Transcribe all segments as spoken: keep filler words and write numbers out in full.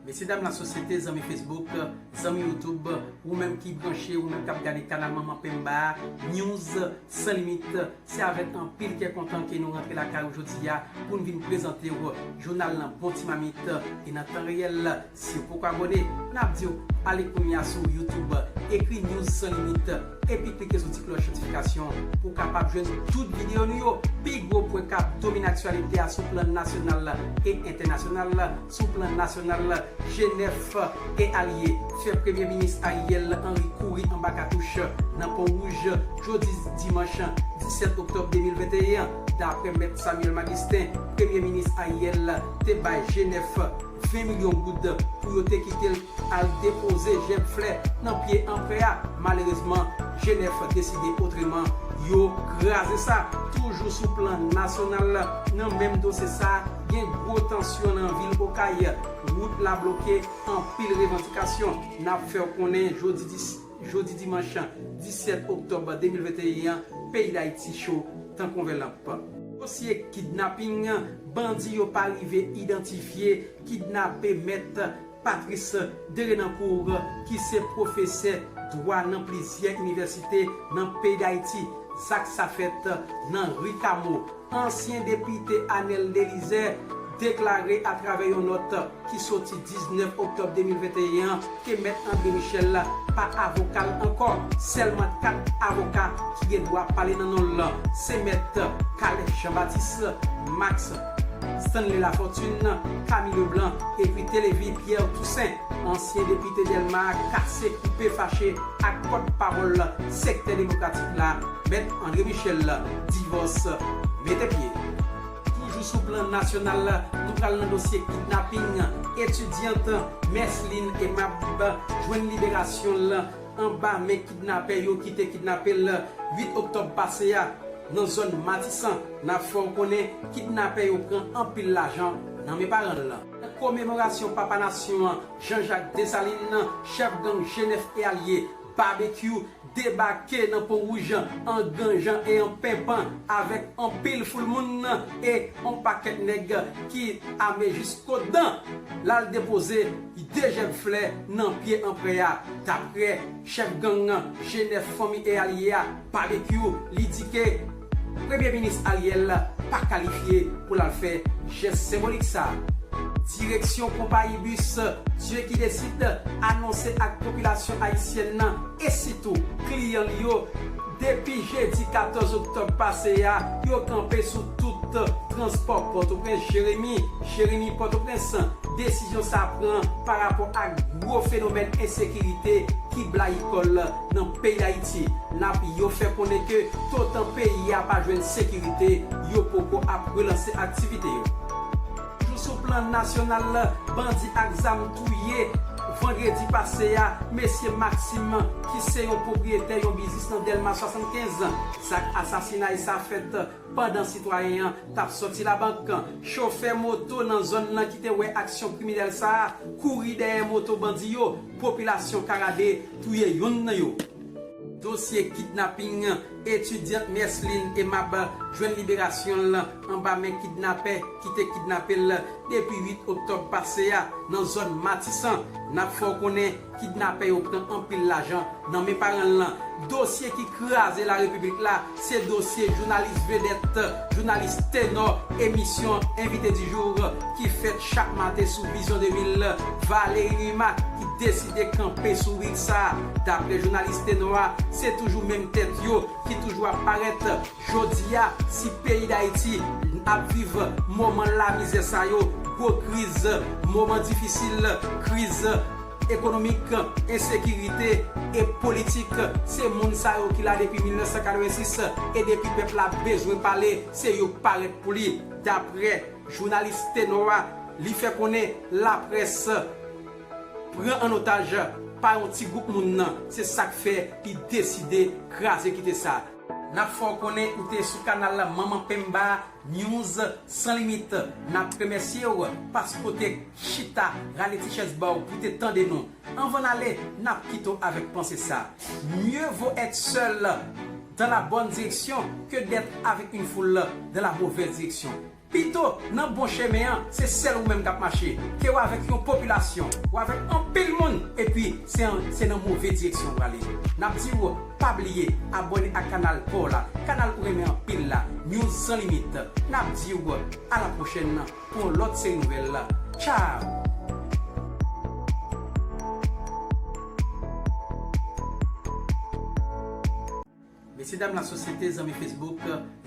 Mesye dam lasosyete, zanmi Facebook, zanmi YouTube, ou menm ki branche, ou menm k ap gade kanal Manman Pemba a, News San Limit, se avèk anpil kè kontan ke nou rantre lakay ou jodi a pou n vin prezante w jounal nan bon ti mamit e nan tan reyèl. Si w poko abòne, n ap di w ale kounye a sou YouTube, ekri News San Limit, epi klike sou ti klòch notifikasyon pou w kapab jwenn tout videyo nou yo. Pi gwo pwen k ap domine aktyalite a sou plan nasyonal e entènasyonal. Sou plan nasyonal, G nèf e alye fè Premye Minis Ariel Henry kouri anba katouch nan Pon Wouj jodi dimanch disèt oktòb de mil venteyen an. Daprè Mèt Samuel Maguistin, Premye Minis Ariel te bay G nèf ven milyon goud pou yo te kite l al depoze jèb flè nan pye anprè a. Malerezman, G nèf deside otreman. Yo kraze sa. Toujou sou plan nasyonal, nan menm dosye sa, gen gwo tansyon nan vil Okay. Wout la bloke, anpil revandikasyon. N ap fè w konnen jodi dis, jodi dimanch disèt oktòb de mil venteyen an, peyi Dayiti cho tankou yon vè lanp. Dosye kidnaping, bandi yo pa rive idantifye kidnape Mèt Patrice Derenancourt, ki se pwofesè dwa nan plizyè inivèsite nan peyi Dayiti. Zak sa fèt nan ri Kamo. Ansyen depite Anel Delizaire deklare atravè yon nòt ki soti diznèf oktòb de mil venteyen an ke Mèt André Michel pa avoka l ankò. Sèlman kat avoka ki gen dwa pale nan non l lan, se Mèt Caleb Jean-Baptiste, Max Stanley Lafortune, Camille Leblanc epi Télévie Pierre Toussaint. Ansyen depite Dèlma a kase koupe fache ak pòtpawòl sektè demokratik la, Mèt André Michel. Divòs mete pye. Toujou sou plan nasyonal, nou pral nan dosye kidnaping. Etidyant Merceline Aimable jwenn liberasyon l anba men kidnapè yo ki te kidnape l uit oktòb pase a nan zòn Matisan. N ap fè w konnen kidnapè yo pran anpil lajan nan men paran l lan. Nan komemorasyon papa nasyon an, Jean-Jacques Dessalines, chèf gang G nèf e alye, Babekyou, debake nan Pon Wouj an ganjan e an penpan avèk anpil foul moun e yon pakèt nèg ki ame jiskodan. L al depoze de jèb flè nan pye anprè a. Daprè chèf gang G nèf, fanmi e alye a, Babekyou, li di ke Premye Minis Ariel pa kalifye pou l al fè jès senbolik sa a. Direksyon konpayi bis Dieu qui décide anonse ak popilasyon ayisyèn nan e sitou kliyan li yo, depi jedi katòz oktòb pase a, yo kanpe sou tout transpò Pòtoprens Jeremi, Jeremi Pòtoprens. Desizyon sa pran pa rapò ak gwo fenomèn ensekirite ki blayi kò l nan peyi Dayiti. N ap yo fè konnen ke totan peyi a pa jwenn sekirite, yo poko ap relanse aktivite yo. Toujou sou plan nasyonal, bandi ak zam touye vandredi pase a mesye Maxime, ki se yon pwopriyetè yon biznis nan Dèlma swasannkenz. Zak asasinay sa fèt pandan sitwayen an t ap sòti labank. Chofè moto nan zòn nan ki te wè aksyon kriminèl sa a kouri dèyè moto bandi yo. Popilasyon Karade touye youn nan yo. Dosye kidnaping etidyant Merceline Aimable jwenn liberasyon l anba men kidnapè ki te kidnape l depi uit oktòb pase a nan zòn Matisan. N ap fè w konnen kidnapè yo pran anpil lajan nan men paran l lan. Dosye ki kraze larepiblik la, se dosye jounalis vedèt, jounalis tenò emisyon Invité du Jour ki fèt chak maten sou Vision de mil, Valéry Numa, ki deside kanpe sou rig sa a. Daprè jounalis tenò a, se toujou menm tèt yo ki toujou ap parèt. Jodi a, si peyi Dayiti ap viv moman lamizè sa yo, gwo kriz, moman difisil, kriz ekonomik, ensekirite e politik, se moun sa yo ki la depi mil nèf san katrevensis, e depi pèp la bezwen pale, se yo k parèt pou li. Daprè jounalis tenò a, li fè konnen laprès pran an otaj pa yon ti gwoup moun nan, se sa k fè li deside kraze kite sa. N ap fè w konnen ou te sou kanal Manman Pemba News San Limit. N ap remèsye w paske w te chita, rale ti chèz ba w pou te tande nou. Anvan n ale, n ap kite w avèk panse sa: Mieux vaut être seul dans la bonne direction que d'être avec une foule dans la mauvaise direction. Pito nan bon chemen an, se sèl ou menm k ap mache, ke w avèk yon popilasyon, ou avèk anpil moun, epi se an, se nan move direksyon w prale. N ap di w, pa bliye abòne ak kanal pa w la, kanal ou renmen anpil la, News San Limit. N ap di w, a la pwochèn pou yon lòt seri nouvèl. Tchao! Mesye dam lasosyete, zanmi Facebook,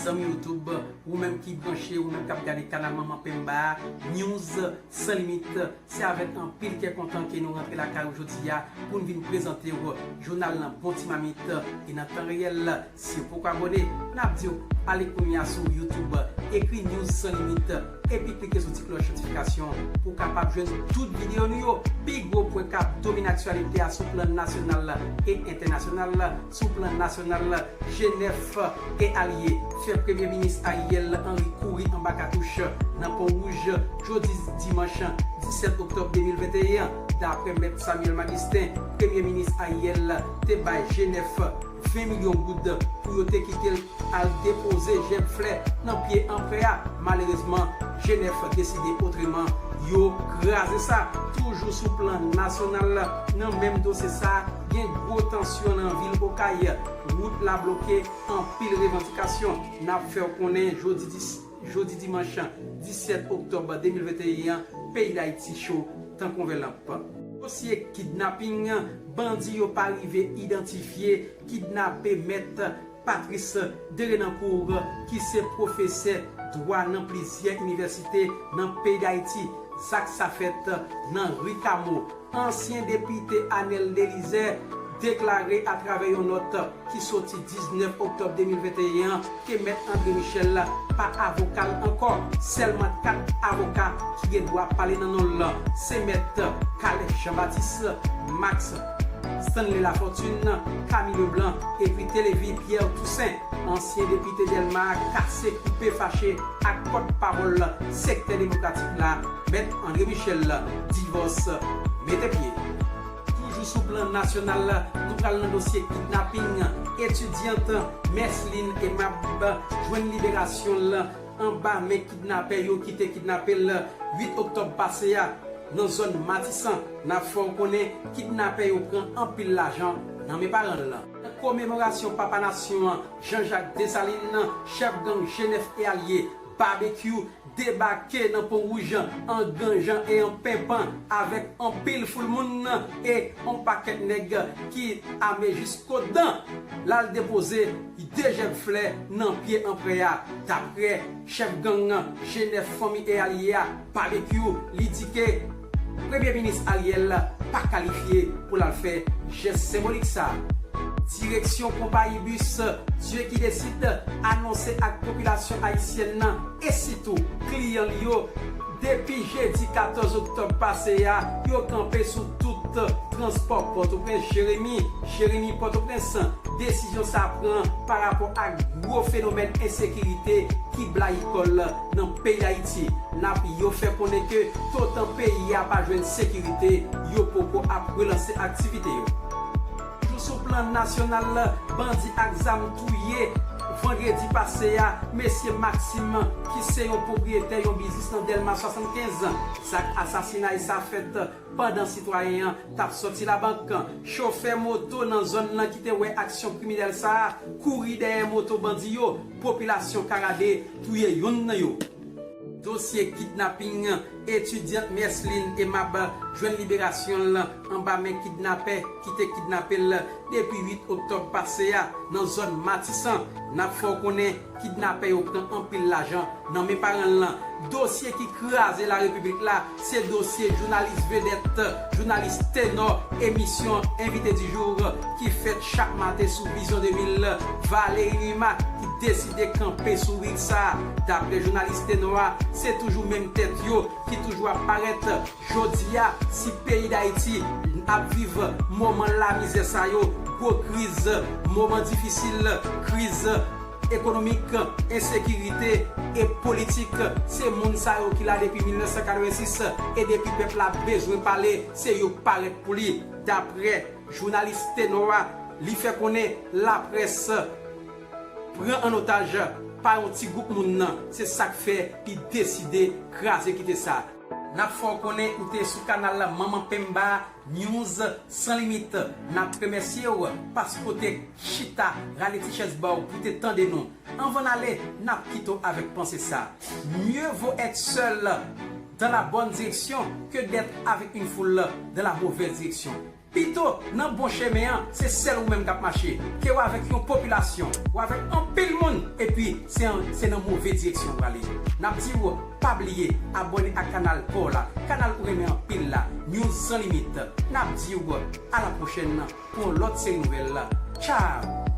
zanmi YouTube, ou menm ki branche, ou menm k ap gade kanal Manman Pemba a, News San Limit, se avèk anpil kè kontan ke nou rantre lakay ou jodi a pou n vin prezante w jounal nan bon ti mamit e nan tan reyèl. Si w poko abòne, n ap di w ale kounye a sou YouTube, ekri News San Limit, epi klike sou ti klòch notifikasyon pou w kapab jwenn tout videyo nou yo, pi gwo pwen k ap domine aktyalite a sou plan nasyonal e entènasyonal. Sou plan nasyonal, G nèf e alye fè Premye Minis Ariel Henry kouri anba katouch nan Pon Wouj jodi dimanch disèt oktòb de mil venteyen an. Daprè Mèt Samuel Magustin, Premye Minis Ariel te bay G nèf ven milyon goud pou yo te kite l al depoze jèb flè nan pye anprè a. Malerezman, G nèf deside otreman. Yo kraze sa. Toujou sou plan nasyonal, nan menm dosye sa a, gen gwo tansyon nan vil Okay. Wout la bloke, anpil revandikasyon. N ap fè w konnen jodi dis, jodi dimanch disèt oktòb de mil venteyen an, peyi Dayiti cho tankou yon vè lanp. Dosye kidnaping, bandi yo pa rive idantifye kidnape Mèt Patrice Derenancourt, ki se pwofesè dwa nan plizyè inivèsite nan peyi Dayiti. Zak sa fèt nan ri Kamo. Ansyen depite Anel Delizaire deklare atravè yon nòt ki soti diznèf oktòb de mil venteyen an ke Mèt André Michel pa avoka l ankò. Sèlman kat avoka ki gen dwa pale nan non l lan, se Mèt Caleb Jean Baptiste, Max Stanley Lafortune, Camille Leblanc epi Télévie Pierre Toussaint. Ansyen depite Dèlma a kase koupe fache ak pòtpawòl sektè demokratik la, Mèt André Michel. Divòs mete pye. Toujou sou plan nasyonal, nou pral nan dosye kidnaping etidyant Merceline Aimable jwenn liberasyon l anba men kidnapè yo ki te kidnape l uit oktòb pase a nan zòn Matisan. N ap fè w konnen kidnapè yo pran anpil lajan nan men paran l lan. Nan komemorasyon Papa Nasyon an, Jean Jacques Dessalines, chèf gang G nèf e alye, Babekyou, debake nan Pon Wouj an ganjan e an penpan avèk anpil foul moun e yon pakèt nèg ki ame jiskodan. L al depoze de jèb flè nan pye anprè a. Daprè chèf gang G nèf fanmi e alye a, Babekyou, li di ke Premye Minis Ariel pa kalifye pou l al fè jès senbolik sa a. Direksyon konpayi bis Dieu qui décide anonse ak popilasyon ayisyèn nan e sitou kliyan li yo, depi jedi katòz oktòb pase a, yo kanpe sou tout transpò Pòtoprens Jeremi, Jeremi Pòtoprens. Desizyon sa a pran pa rapò ak gwo fenomèn ensekirite ki blayi kò l nan peyi Dayiti. N ap yo fè konnen ke toutan peyi a pa jwenn sekirite, yo poko ap relanse aktivite yo. Toujou sou plan nasyonal, bandi ak zam touye vandredi pase a mesye Maxime, ki se yon pwopriyetè yon biznis nan Dèlma swasannkenz. Zak asasinay sa fèt pandan sitwayen an t ap sòti labank. Chofè moto nan zòn nan ki te wè aksyon kriminèl sa a kouri dèyè moto bandi yo. Popilasyon Karade touye youn nan yo. Dosye kidnaping etidyant Merceline Aimable jwenn liberasyon l anba men kidnapè ki te kidnape l depi uit oktòb pase a nan zòn Matisan. N ap fè w konnen kidnapè yo pran anpil lajan nan men paran l lan. Dosye ki kraze larepiblik la, se dosye jounalis vedèt, jounalis tenò emisyon Invité du Jour ki fèt chak maten sou Vision de mil, Valérie Numa, ki deside kanpe sou rig sa a. Daprè jounalis tenò a, se toujou menm tèt yo ki toujou ap parèt. Jodi a, si peyi Dayiti ap viv moman lamizè sa yo, gwo kriz, moman difisil, kriz ekonomik, ensekirite e politik, se moun sa yo ki la depi mil nèf san katrevensis e depi pèp la bezwen pale, se yo k parèt pou li. Daprè jounalis tenò a, li fè konnen laprès pran an otaj pa yon ti gwoup moun nan, se sa k fè li deside kraze kite sa. N ap fè w konnen ou te sou kanal Manman Pemba News San Limit. N ap remèsye w paske w te chita, rale ti chèz ba w pou te tande nou. Anvan n ale, n ap kite w avèk panse sa. Mieux vaut être seul dans la bonne direction que d'être avec une foule dans la mauvaise direction. Pito nan bon chemen an, se sèl ou menm k ap mache, ke w avèk yon popilasyon, w avèk anpil moun, epi se an, se nan move direksyon w prale. N ap di w, pa bliye abòne ak kanal pa w la, kanal ou renmen anpil la, News San Limit. N ap di w, a la pwochèn pou yon lòt seri nouvèl. Tchao!